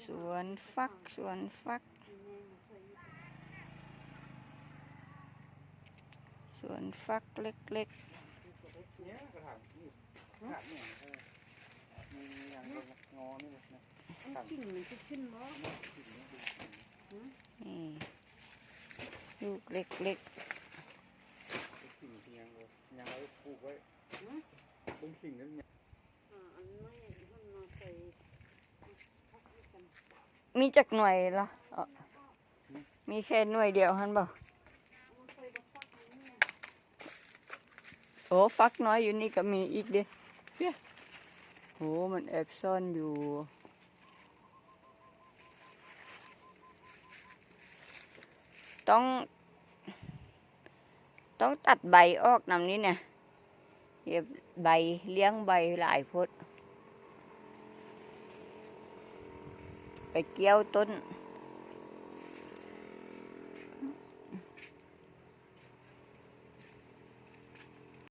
ສວນຝັກ ສວນຝັກ ສວນຝັກເລັກໆ ເນຍ ກະຖາງນີ້ ກະຖາງນີ້ ເອີ ມີຫຍັງກໍງໍນີ້ນະ ອັນກິ່ງມັນຊິຂຶ້ນບໍ່? ນີ້ ລູກເລັກໆ ກິ່ງຊິຍັງບໍ່? ຍັງເອົາປູກໄວ້ ຫື? ເບິ່ງກິ່ງນັ້ນ ມີຈັກໜ່ວຍລະ? ເອີ ມີແຄ່ໜ່ວຍດຽວຫັ້ນບໍ່? ໂອ້ ຝັກນ້ອຍຢູ່ນີ້ກໍມີອີກເດ້. ໂອ້ ມັນແອບຊ້ອນຢູ່. ຕ້ອງ ຕ້ອງຕັດໃບອອກນຳນີ້ນະ. ເກັບໃບ ລ້ຽງໃບຫຼາຍໂພດ ໄປກ່ຽວຕົ້ນ.